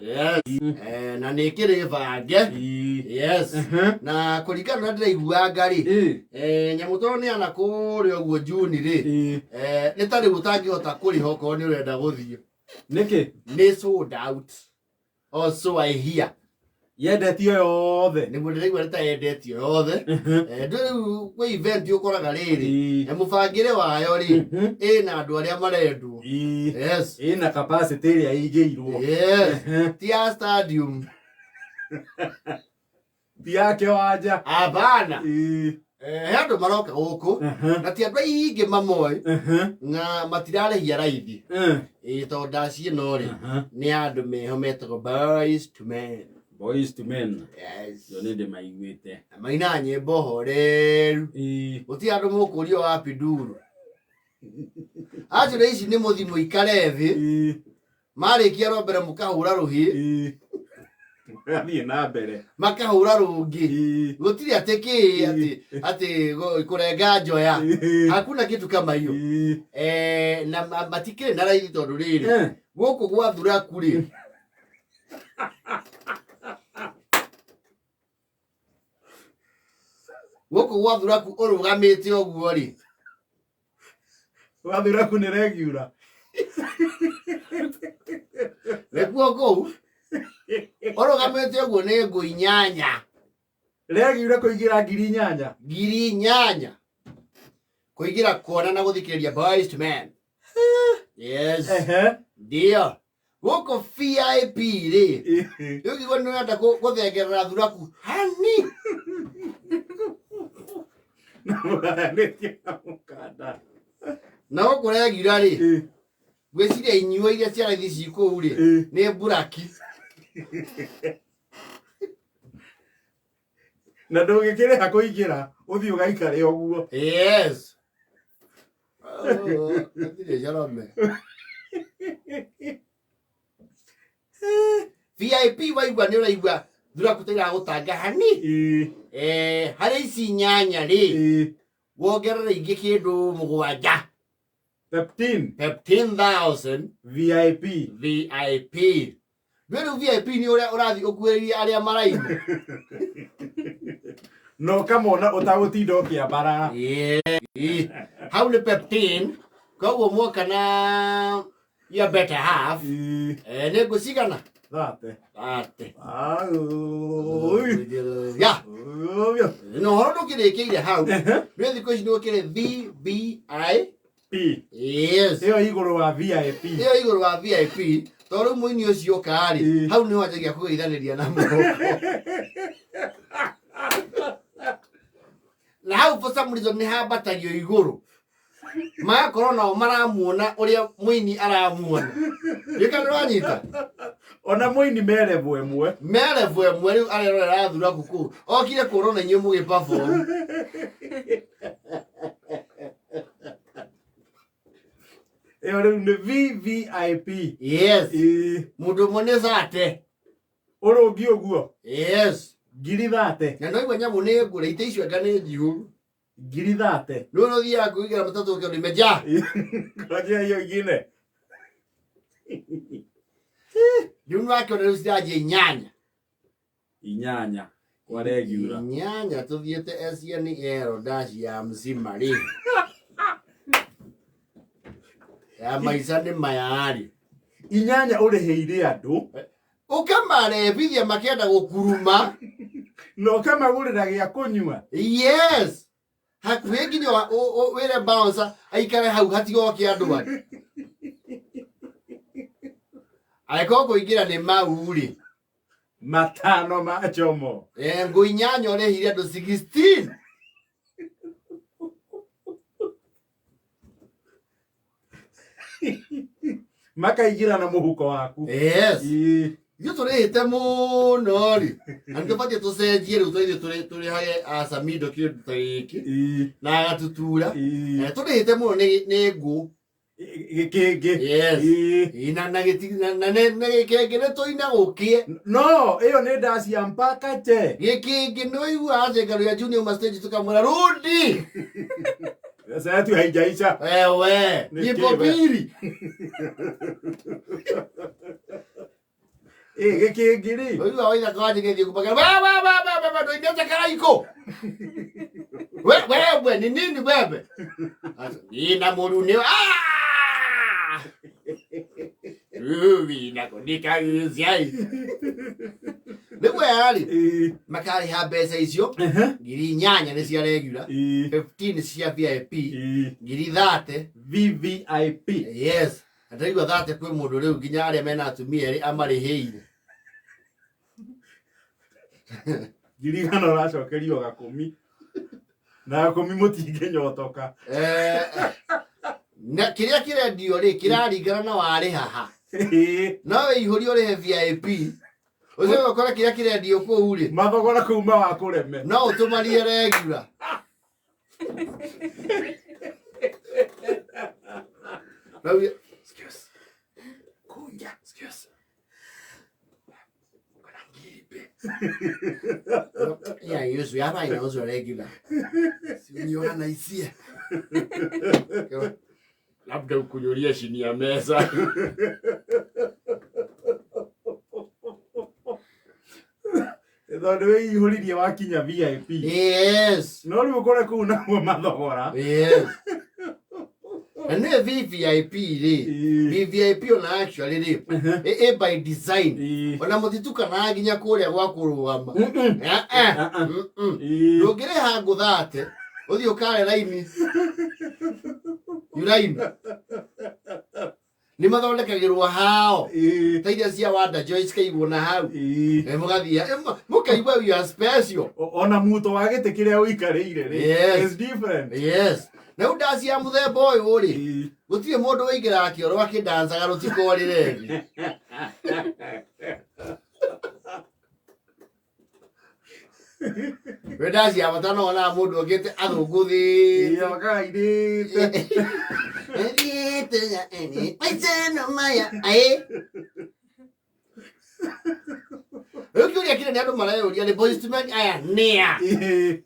Yes. Na nĩ ĩkĩrĩ bange. Yes. Na kũringana na ndĩraiguanga rĩ, nyamũ tondũ nĩ ana kũrĩa ũguo Juni rĩ, nĩ ta rĩu ũtangĩhota kũrĩha okorwo nĩ ũrenda gũthiĩ. Nĩkĩ? Nĩ sold out. Oh, so I hear. Yendetio yothe. Nĩguo ndĩraigua nĩ ta yendetio yothe. Ndũ rĩu kwĩ event ũkoraga rĩrĩ, mũbangĩre wayo rĩ, ĩna andũ arĩa marendwo. Yes. Ĩna capacity ĩrĩa ĩigĩirwo. Yes. Ti ya stadium. Ti ya kĩwanja. Hapana. He andũ maroka gũkũ na ti andũ aingĩ mamoĩ na matirarĩhia raithi. Ĩĩ, tondũ ndaci ĩno rĩ, nĩ ya andũ meho metagwo Boys to Men. Boys to Men. Yes. Yo nĩ ndĩmaiguĩte. Na mainaga nyĩmbo horeru. Gũtirĩ andũ mũkũrio wapi nduru. Actually ici nĩ mũthi mũikare thĩ. Marĩkia rwa mbere mũkahũra rũhĩ. Athiĩ na mbere. Makahũra rũngĩ. Gũtirĩ atĩ kĩ atĩ atĩ kũrenga njoya. Hakuna kitu kama hiyo. Na matikĩrĩ na raithi tondũ rĩrĩ, gũkũ gwa thuraku rĩ, gũkũ gwa thuraku ũrũgamĩte ũguo rĩ, Wathuraku nĩ regular. Nĩkuo kũu ũrũgamĩte ũguo nĩ ngũ 8. Regular kũingĩra 8,000. 8,000 kũingĩra kuona na gũthikĩrĩria Boys to Men. Yes. Ndio gũkũ VIP rĩ, rĩu ngĩigua nĩ ũrenda gũthengerera thuraku hani. Na mũgayanĩtie na mũkanda. Na gũkũ regular rĩ, ngwĩciria inyuo iria cia raithi ci kũu rĩ, nĩ mburaki. Na ndũngĩkĩrĩha kũingĩra ũthiĩ ũgaikare ũguo. Yes. Oh, hatirĩ corome. VIP waigua nĩ ũraigua thuraku ta iragũtanga hani. Harĩ ici 8 rĩ, wongerere ingĩ kĩndũ 7. 13. 15,000. VIP. VIP. Ndũĩ rĩu VIP nĩ ũrĩa ũrathiĩ ũkuhĩrĩirie arĩa maraina. Na ũkamona ũtagũtinda ũkĩambarara. Yeah. Hau nĩ 15. Koguo mwoka na your better half. Nĩ ngũ cigana? 30. 30. Au. Ya. Na ũhoro ndũkĩrĩkĩire hau. Rĩu thikũ ici nĩ gũkĩrĩ VVI P. Yes. Ĩyo igũrũ wa VIP. Ĩyo igũrũ wa VIP. Tondũ rĩu mũini ũcio ũka-rĩ, hau nĩho anjagia kũgeithanĩria na moko. Na hau for some reason nĩ hambatagio igũrũ. Magakorwo nao maramuona ũrĩa mũini aramuona. Gĩka nĩ ũranyita? Ona mũini me level ĩmwe. Me level ĩmwe rĩu arerorera thuraku kũu. Okire kuona ona inyuĩ mũgĩ perform. Ĩyo rĩu nĩ VVIP. Yes. Mũndũ ũmwe nĩ 30. Ũrũngi ũguo. Yes. 30,000. Na no igua nyamũ nĩ ngũre, ite icio anga nĩ njihũru. 30,000. Rĩu ũthiaga kũingĩra matatũ ũkĩona imejaa. Ngojea hiyo ingine. Rĩu nĩwakĩona rĩu ciranjia 8. 8 kwa regular. 8 tuthiĩte SNL dash ya mzima rĩ. Ya maica nĩ maya rĩ. 8 ũrĩhĩire andũ. Ũkamarehithia makĩenda gũkuruma. Na ũkamagũrĩra gĩa kũnyua. Yes. Hakuhĩ nginya wĩre bouncer aikare hau hatigoke andũ angĩ. Angĩkorwo kũingĩra nĩ mau rĩ. 5 ma chomo. Ngũ 8 ũrĩhire andũ 16. Makaingĩra na mũhuko waku. Yes. Ithuĩ tũrĩhĩte mũno rĩ. Na nĩ tũbatiĩ tũcenjie rĩu tũithuĩ tũrĩhage acamindo kĩndũ ta gĩkĩ. Na agatutura. Tũrĩhĩte mũno nĩ ngũ. Gĩkĩngĩ. Yes. Na, na, gĩti, na, na, na, na gĩkĩngĩ nĩ tũina gũkĩe. No, ĩyo nĩ ndaci ya mpaka che. Gĩkĩngĩ nĩ ũiguaga atĩ ngaro ya Junior uma stage tũkamwĩra rudi. Sasa yetu haijaisha. Wewe, Ni nyimbo kiwe. mbili. Ĩ gĩkĩngĩ rĩ. Ũigua waithaka wanjĩgĩthiĩ kũmakĩra we we we we we we ndũinĩte karaikũ we wewe ni nini wewe Asa, nina mũru nĩ Ah! Wina kũndikauzia nĩguo yarĩ Ĩ. makarĩha mbeca icio Ehe. 8,000 nĩ cia regular Ĩ. 15 cia VIP Ĩ. 30,000 VVIP. Yes, ndaigua 30 kwĩ mũndũ rĩu nginya arĩa mena atumia erĩ amarĩhĩire. 100,000 ũracokerio 10. Na 10 mũtingĩnyotoka. Eh, na kĩrĩa kĩrendio rĩ kĩraringana na warĩha ha. Ĩ. No wĩihũrie ũrĩhe VIP ũcoke ũkore kĩrĩa kĩrendio kũu rĩ Mathogora kuma wa kũreme. no ũtũmarie regular. Rĩu excuse. Kuja, excuse. Kuna ngiri. Yeah, yuzu hapa inauzwa regular. Si uniona na hisia. Labda ukunyulia chini ya meza. Tondũ wĩihũririe wakinya VIP. Yes. No rĩu ũkore kũu naguo mathogora. Yes. Na nĩ VVIP rĩ. Ĩ. VVIP ona actually rĩ. Ĩ by design. Ĩ. Ona mũtitukanaga nginya kũrĩa gwa kũrũgama. Mm-mm. Eh, eh. Ah, ah. Mm-mm. Ĩ. Ndũngĩrĩha ngũthate ũthiĩ ũkare raini yuraini nĩ mathondekagĩrwo hao Ĩ. ta iria cia Wanda Joyce kaigwo na hau Ĩ. Eh, mũgathiĩ eh, mũkaigua you are special. Ona muto wa gĩtĩ kĩrĩa ũikarĩire rĩ. Yes. Is different. Yes, na rĩu ndaci ya mũthemba ũyũ rĩ Ĩ. gũtirĩ mũndũ ũingĩraga kĩoro akĩndancaga rũtikorĩre thĩ. We ndaci ya bata no wonaga mũndũ okĩte athũngũthĩte. Ĩ, makairĩte. Rĩu kĩũria kĩrĩa nĩ andũ mareyũria nĩ Boyz II Men aya nĩa? Ĩ.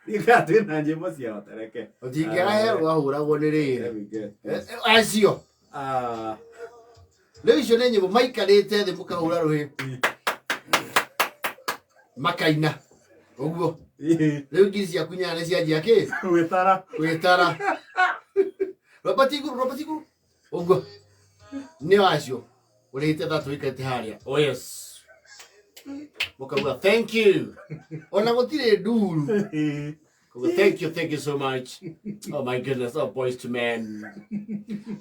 Rika twĩna nyĩmbo ciao tereke. Ũtingĩraherwo ahũragwo nĩ rĩrĩ. There we go. Acio. Ah. Rĩu icio nĩ nyĩmbo maikarĩte thĩ mũkahũra rũhĩ Ĩ. makaina. Ũguo. Ĩ. Rĩu ngiri ciaku nyanya nĩ cianjia kĩ? Gwĩtara. Gwĩtara. Robert igũrũ, Robert igũrũ. Ũguo. Nĩ acio. Ũrĩhĩte thatũ ũikarĩte harĩa. Oh yes. Mũkauga thank you. Ona gũtirĩ nduru. Ĩ. Kuga, thank you so much. Oh my goodness, oh Boyz II Men.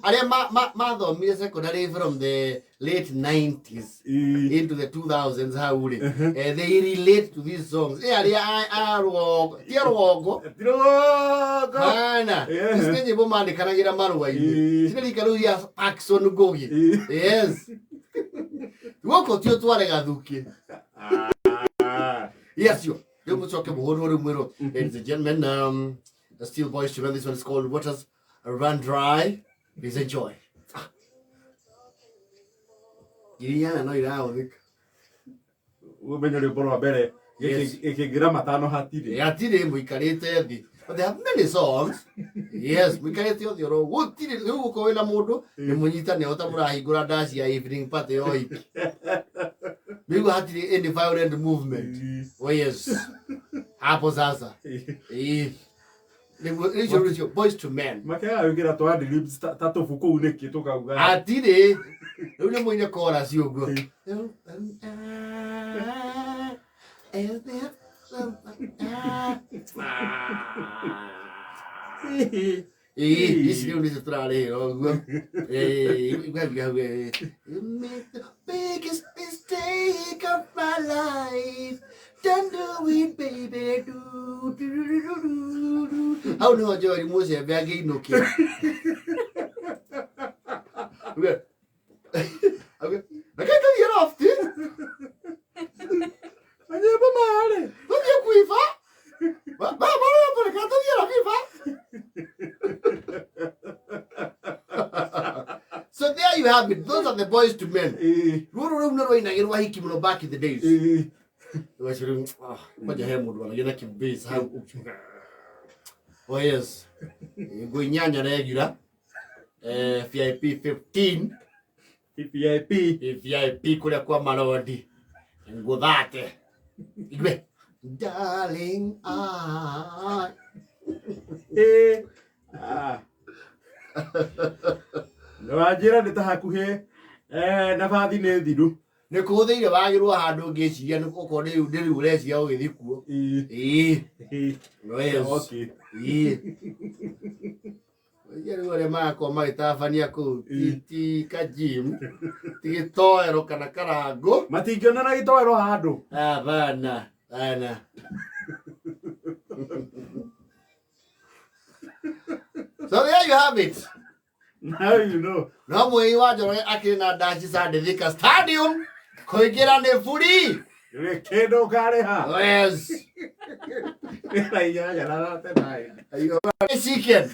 Arĩa mathomire secondary from the late 90s Ĩ. into the 2000s hau rĩ, eh, they relate to these songs. Ĩ arĩa a rũgongo, ti a rũgongo, Ti rũgongo. hana. Yeah. Ici nĩ nyĩmbo mandĩkanagĩra marũa-inĩ. Ĩ. Ici nĩ rika rĩu ya Parkson Ngugi. Ĩ. Yes. Gũkũ ti ũtware gathukĩ. Ah. Yes, yo. Rĩu mũcoke mũhũrwo rĩu mwĩrwo. Ladies and gentlemen, the Steel Boys to Men, this one is called Waters Run Dry. Please enjoy. 8,000 no irahũthĩka. Ũmenye rwĩmbo rwa mbere Yes. gĩkĩngĩra matano hatirĩ. Hatirĩ mũikarĩte thĩ. But they have many songs. Yes, mũikarĩte othe oro gũtirĩ rĩu gũkorwo wĩna mũndũ nĩ mũnyitane o ta mũrahingũra ndaci ya evening party ya ũhiki. Rĩu hatirĩ any violent movement. Ĩ. Oh yes. Hapo sasa. Ĩ. Ĩĩ. Nĩguo icio nĩcio Boyz II Men. Makĩaga gwĩkĩra twa ad-libs ta tũbu kũu nĩkĩ tũkauga. Hatirĩ. Rĩu nĩ mũine chorus ũguo. Ĩ. Ĩĩ, ici rĩu nĩcio tũrarĩhĩra ũguo. Ĩĩ, igua hau, ĩĩ. You make the biggest mistake of my life. Don't do it, baby. Do, do, do, do, do, do. Hau nĩho Joel Mũcembe angĩinũkĩra. Uge, uge, reke tũthiĩ loft. Manyĩmbo marĩ. Tũthiĩ kũiba. Baba, reke tũthiĩ na FIFA. So there you have it. Those are the Boyz II Men. Ĩ. Rũrũ rĩu nĩ rwainagĩrwo ahiki mũno back in the days. Ĩ. Rwacio rĩu, ah, kwanja he mũndũ waragia na kĩbass hau. Oh yes. 8,000 regular. Eh, VIP 15. VIP. VIP kũrĩa kwa marondi ngũthate igue darling I Eh. Ah. Nĩ wanjĩra nĩ ta hakuhĩ eh, na bathi nĩ thiru. Nĩ kũhũthĩire wagĩrwo handũ ngĩciria nĩ okorwo nĩ rĩu nĩ rĩu ũreciria ũgĩthiĩ kuo. Ĩĩ. Ĩĩ. Ĩĩ. Yes. Okay. Ĩĩ. Ũrĩa rĩu arĩa marakorwo magĩtabania kũu ti Ĩĩ. ti kajim ti gĩtoero kana karangũ. Matingĩona na gĩtoero handũ. Hapana, bana. So there you have it. Now you know. No mwei wa Njoroge akĩrĩ na ndaci Sunday Thika Stadium kũingĩra nĩ buri. Ndũrĩ kĩndũ ũkarĩha. Yes. Wĩra inyanya na thate nine. Chicken.